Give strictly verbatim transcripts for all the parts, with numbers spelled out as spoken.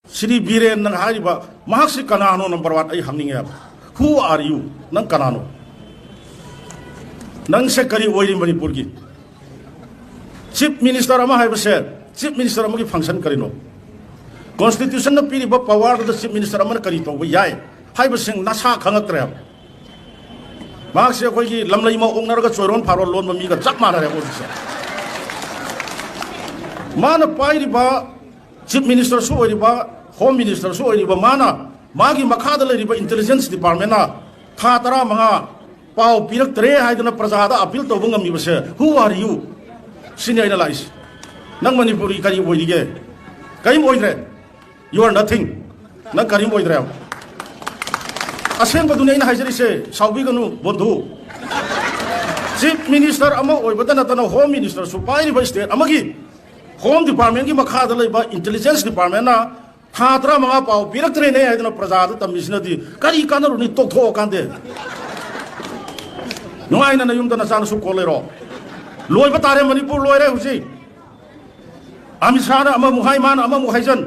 ꯁ꯭ꯔꯤ ꯕꯤꯔꯦꯟꯅ ꯍꯥꯏꯔꯤꯕ ꯃꯍꯥꯛꯁꯤ ꯀꯅꯥꯅꯣ? ꯅꯝꯕꯔ ꯋꯥꯟ ꯑꯩ ꯍꯪꯅꯤꯡꯉꯦꯕ꯫ Who are you? ꯅꯪ ꯀꯅꯥꯅꯣ? ꯅꯪꯁꯦ ꯀꯔꯤ ꯑꯣꯏꯔꯤ ꯃꯅꯤꯄꯨꯔꯒꯤ? ꯆꯤꯐ ꯃꯤꯅꯤꯁꯇꯔ ꯑꯃ ꯍꯥꯏꯕꯁꯦ, ꯆꯤꯐ ꯃꯤꯅꯤꯁꯇꯔ ꯑꯃꯒꯤ ꯐꯪꯁꯟ ꯀꯔꯤꯅꯣ? ꯀꯣꯟꯁꯇꯤꯇ꯭ꯌꯨꯁꯟꯅ ꯄꯤꯔꯤꯕ ꯄꯋꯥꯔꯗꯨꯗ ꯆꯤꯐ ꯃꯤꯅꯤꯁꯇꯔ ꯑꯃꯅ ꯀꯔꯤ ꯇꯧꯕ ꯌꯥꯏ ꯍꯥꯏꯕꯁꯤꯡ ꯅꯁꯥ ꯈꯪꯉꯛꯇ꯭ꯔꯦꯕ꯫ ꯃꯍꯥꯛꯁꯦ ꯑꯩꯈꯣꯏꯒꯤ ꯂꯝꯂꯩ ꯑꯃ ꯑꯣꯛꯅꯔꯒ ꯆꯣꯏꯔꯣꯟ ꯐꯥꯔꯣꯟ ꯂꯣꯟꯕ ꯃꯤꯒ ꯆꯞ ꯃꯥꯟꯅꯔꯦ ꯍꯧꯖꯤꯛꯁꯦ꯫ ꯃꯥꯅ ꯄꯥꯏꯔꯤꯕ ꯆꯤꯐ ꯃꯤꯅꯤꯁꯇꯔꯁꯨ ꯑꯣꯏꯔꯤꯕ, ꯍꯣꯝ ꯃꯤꯅꯤꯁꯇꯔꯁꯨ ꯑꯣꯏꯔꯤꯕ ꯃꯥꯅ, ꯃꯥꯒꯤ ꯃꯈꯥꯗ ꯂꯩꯔꯤꯕ ꯏꯟꯇꯦꯂꯤꯖꯦꯟꯁ ꯗꯤꯄꯥꯔꯠꯃꯦꯟꯅ ꯊꯥ ꯇꯔꯥꯃꯉꯥ ꯄꯥꯎ ꯄꯤꯔꯛꯇ꯭ꯔꯦ ꯍꯥꯏꯗꯅ ꯄ꯭ꯔꯖꯥꯗ ꯑꯄꯤꯜ ꯇꯧꯕ ꯉꯝꯃꯤꯕꯁꯦ, who are you? ꯁꯤꯅꯤ ꯑꯩꯅ ꯂꯥꯛꯏꯁꯦ꯫ ꯅꯪ ꯃꯅꯤꯄꯨꯔꯒꯤ ꯀꯔꯤ ꯑꯣꯏꯔꯤꯒꯦ? ꯀꯔꯤꯝ ꯑꯣꯏꯗ꯭ꯔꯦ꯫ You are nothing. ꯅꯪ ꯀꯔꯤꯝ ꯑꯣꯏꯗ꯭ꯔꯦ꯫ ꯑꯁꯦꯡꯕꯗꯨꯅꯤ ꯑꯩꯅ ꯍꯥꯏꯖꯔꯤꯁꯦ, ꯁꯥꯎꯕꯤꯒꯅꯨ ꯕꯣꯟꯙꯨ꯫ ꯆꯤꯐ ꯃꯤꯅꯤꯁꯇꯔ ꯑꯃ ꯑꯣꯏꯕꯗ ꯅꯠꯇꯅ ꯍꯣꯝ ꯃꯤꯅꯤꯁꯇꯔꯁꯨ ꯄꯥꯏꯔꯤꯕ ꯁ꯭ꯇꯦꯠ ꯑꯃꯒꯤ ꯍꯣꯝ ꯗꯤꯄꯥꯔꯠꯃꯦꯟꯒꯤ ꯃꯈꯥꯗ ꯂꯩꯕ ꯏꯟꯇꯦꯂꯤꯖꯦꯟꯁ ꯗꯤꯄꯥꯔꯠꯃꯦꯟꯅ ꯊꯥ ꯇꯔꯥꯃꯉꯥ ꯄꯥꯎ ꯄꯤꯔꯛꯇ꯭ꯔꯦꯅꯦ ꯍꯥꯏꯗꯅ ꯄ꯭ꯔꯖꯥꯗ ꯇꯝꯃꯤꯁꯤꯅꯗꯤ ꯀꯔꯤ ꯀꯥꯟꯅꯔꯨꯅꯤ? ꯇꯣꯛꯊꯣꯛꯑꯀꯥꯟꯗꯦ ꯅꯨꯡꯉꯥꯏꯅ ꯅꯌꯨꯝꯗ ꯅꯆꯥꯅꯁꯨ ꯀꯣꯜ ꯂꯩꯔꯣ꯫ ꯂꯣꯏꯕ ꯇꯥꯔꯦ, ꯃꯅꯤꯄꯨꯔ ꯂꯣꯏꯔꯦ ꯍꯧꯖꯤꯛ꯫ ꯑꯃꯤꯠ ꯁꯥꯍꯅ ꯑꯃꯃꯨꯛ ꯍꯥꯏ, ꯃꯥꯅ ꯑꯃꯃꯨꯛ ꯍꯥꯏꯖꯟ꯫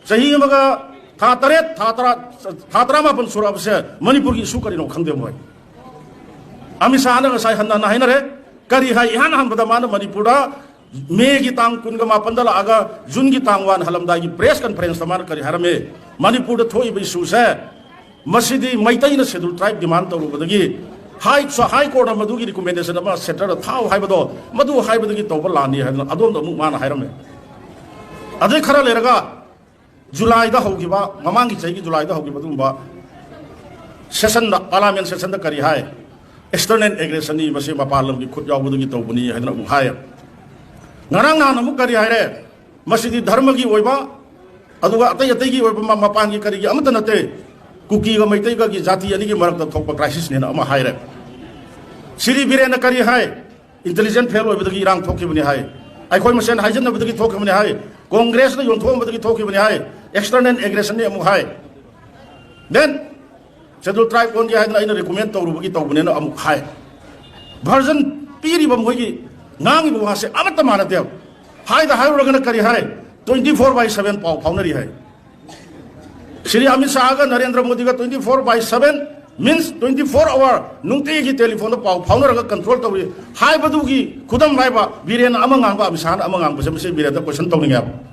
ꯆꯍꯤ ꯑꯃꯒ ꯊꯥ ꯇꯔꯦꯠ, ꯊꯥ ꯇꯔꯥ, ꯊꯥ ꯇꯔꯥꯃꯥꯄꯟ ꯁꯨꯔꯛꯑꯕꯁꯦ ꯃꯅꯤꯄꯨꯔꯒꯤ ꯏꯁꯨ ꯀꯔꯤꯅꯣ ꯈꯪꯗꯦ ꯃꯣꯏ꯫ ꯑꯃꯤꯠ ꯁꯥꯍꯅ ꯉꯁꯥꯏ ꯍꯟꯅ ꯍꯟꯅ ꯍꯥꯏꯅꯔꯦ꯫ ꯀꯔꯤ ꯍꯥꯏ? ꯏꯍꯥꯟ ꯍꯥꯟꯕꯗ ꯃꯥꯅ ꯃꯅꯤꯄꯨꯔꯗ ꯃꯦꯒꯤ ꯇꯥꯡ ꯀꯨꯟꯒ ꯃꯥꯄꯟꯗ ꯂꯥꯛꯑꯒ ꯖꯨꯟꯒꯤ ꯇꯥꯡ ꯋꯥꯟ ꯍꯜꯂꯝꯗꯥꯏꯒꯤ ꯄ꯭ꯔꯦꯁ ꯀꯟꯐꯔꯦꯟꯁꯇ ꯃꯥꯅ ꯀꯔꯤ ꯍꯥꯏꯔꯝꯃꯤ? ꯃꯅꯤꯄꯨꯔꯗ ꯊꯣꯛꯏꯕ ꯏꯁꯨꯁꯦ ꯃꯁꯤꯗꯤ ꯃꯩꯇꯩꯅ ꯁꯦꯗꯨꯜ ꯇ꯭ꯔꯥꯏꯕ ꯗꯤꯃꯥꯟ ꯇꯧꯔꯨꯕꯗꯒꯤ ꯍꯥꯏ, ꯍꯥꯏ ꯀꯣꯔꯠꯅ ꯃꯗꯨꯒꯤ ꯔꯤꯀꯣꯃꯦꯟꯗꯦꯁꯟ ꯑꯃ ꯁꯦꯟꯇꯔꯗ ꯊꯥꯎ ꯍꯥꯏꯕꯗꯣ, ꯃꯗꯨ ꯍꯥꯏꯕꯗꯒꯤ ꯇꯧꯕ ꯂꯥꯟꯅꯤ ꯍꯥꯏꯗꯅ ꯑꯗꯣꯝꯗ ꯑꯃꯨꯛ ꯃꯥꯅ ꯍꯥꯏꯔꯝꯃꯦ꯫ ꯑꯗꯩ ꯈꯔ ꯂꯩꯔꯒ ꯖꯨꯂꯥꯏꯗ ꯍꯧꯈꯤꯕ, ꯃꯃꯥꯡꯒꯤ ꯆꯍꯤꯒꯤ ꯖꯨꯂꯥꯏꯗ ꯍꯧꯈꯤꯕ ꯑꯗꯨꯒꯨꯝꯕ ꯁꯦꯁꯟꯗ, ꯄꯥꯔꯂꯥꯃꯦꯟ ꯁꯦꯁꯟꯗ ꯀꯔꯤ ꯍꯥꯏ? ꯑꯦꯛꯁꯇꯔꯅꯦꯜ ꯑꯦꯒ꯭ꯔꯦꯁꯟꯅꯤ, ꯃꯁꯤ ꯃꯄꯥꯟ ꯂꯝꯒꯤ ꯈꯨꯠ ꯌꯥꯎꯕꯗꯒꯤ ꯇꯧꯕꯅꯤ ꯍꯥꯏꯗꯅ ꯑꯃꯨꯛ ꯍꯥꯏ꯫ ꯉꯔꯥꯡ ꯅꯍꯥꯟ ꯑꯃꯨꯛ ꯀꯔꯤ ꯍꯥꯏꯔꯦ? ꯃꯁꯤꯗꯤ ꯙꯔꯃꯒꯤ ꯑꯣꯏꯕ, ꯑꯗꯨꯒ ꯑꯇꯩ ꯑꯇꯩꯒꯤ ꯑꯣꯏꯕ ꯃ-, ꯃꯄꯥꯟꯒꯤ ꯀꯔꯤꯒꯤ ꯑꯃꯠꯇ ꯅꯠꯇꯦ, ꯀꯨꯀꯤꯒ ꯃꯩꯇꯩꯒꯒꯤ ꯖꯥꯇꯤ ꯑꯅꯤꯒꯤ ꯃꯔꯛꯇ ꯊꯣꯛꯄ ꯀ꯭ꯔꯥꯏꯁꯤꯁꯅꯦꯅ ꯑꯃ ꯍꯥꯏꯔꯦ꯫ ꯁꯤꯔꯤ ꯕꯤꯔꯦꯟꯅ ꯀꯔꯤ ꯍꯥꯏ? ꯏꯟꯇꯦꯂꯤꯖꯦꯟꯁ ꯐꯦꯜ ꯑꯣꯏꯕꯗꯒꯤ ꯏꯔꯥꯡ ꯊꯣꯛꯈꯤꯕꯅꯤ ꯍꯥꯏ꯫ ꯑꯩꯈꯣꯏ ꯃꯁꯦꯟ ꯍꯥꯏꯖꯟꯅꯕꯗꯒꯤ ꯊꯣꯛꯈꯤꯕꯅꯤ ꯍꯥꯏ꯫ ꯀꯣꯡꯒ꯭ꯔꯦꯁꯅ ꯌꯣꯟꯊꯣꯛꯑꯝꯕꯗꯒꯤ ꯊꯣꯛꯈꯤꯕꯅꯤ ꯍꯥꯏ꯫ ꯑꯦꯛꯁꯇꯔꯅꯦꯜ ꯑꯦꯒ꯭ꯔꯦꯁꯟꯅꯤ ꯑꯃꯨꯛ ꯍꯥꯏ꯫ ꯗꯦꯟ ꯁꯦꯗꯨꯜ ꯇ꯭ꯔꯥꯏꯕ ꯑꯣꯟꯒꯦ ꯍꯥꯏꯗꯅ ꯑꯩꯅ ꯔꯤꯀꯣꯃꯦꯟ ꯇꯧꯔꯨꯕꯒꯤ ꯇꯧꯕꯅꯦꯅ ꯑꯃꯨꯛ ꯍꯥꯏ꯫ ꯚꯔꯖꯟ ꯄꯤꯔꯤꯕ ꯃꯈꯣꯏꯒꯤ ꯉꯥꯡꯉꯤꯕ ꯋꯥꯁꯦ ꯑꯃꯠꯇ ꯃꯥꯟꯅꯗꯦꯕ꯫ ꯍꯥꯏꯗ ꯍꯥꯏꯔꯨꯔꯒꯅ ꯀꯔꯤ ꯍꯥꯏ? ꯇ꯭ꯋꯦꯟꯇꯤ ꯐꯣꯔ ꯕꯥꯏ ꯁꯚꯦꯟ ꯄꯥꯎ ꯐꯥꯎꯅꯔꯤ ꯍꯥꯏ꯫ Shri Amit ꯁꯥꯍꯒ Narendra ꯃꯣꯗꯤꯒ twenty four by seven means twenty four hour ꯅꯨꯡꯇꯤꯒꯤ ꯇꯦꯂꯤꯐꯣꯟꯗ ꯄꯥꯎ ꯐꯥꯎꯅꯔꯒ ꯀꯟꯇ꯭ꯔꯣꯜ ꯇꯧꯔꯤ ꯍꯥꯏꯕꯗꯨꯒꯤ ꯈꯨꯗꯝ ꯍꯥꯏꯕ, ꯕꯤꯔꯦꯟꯅ ꯑꯃ ꯉꯥꯡꯕ, ꯑꯃꯤꯠ ꯁꯥꯍꯅ ꯑꯃ ꯉꯥꯡꯕꯁꯦ, ꯃꯁꯤ ꯕꯤꯔꯦꯟꯗ ꯀꯣꯏꯁꯟ ꯇꯧꯅꯤꯡꯉꯦꯕ꯫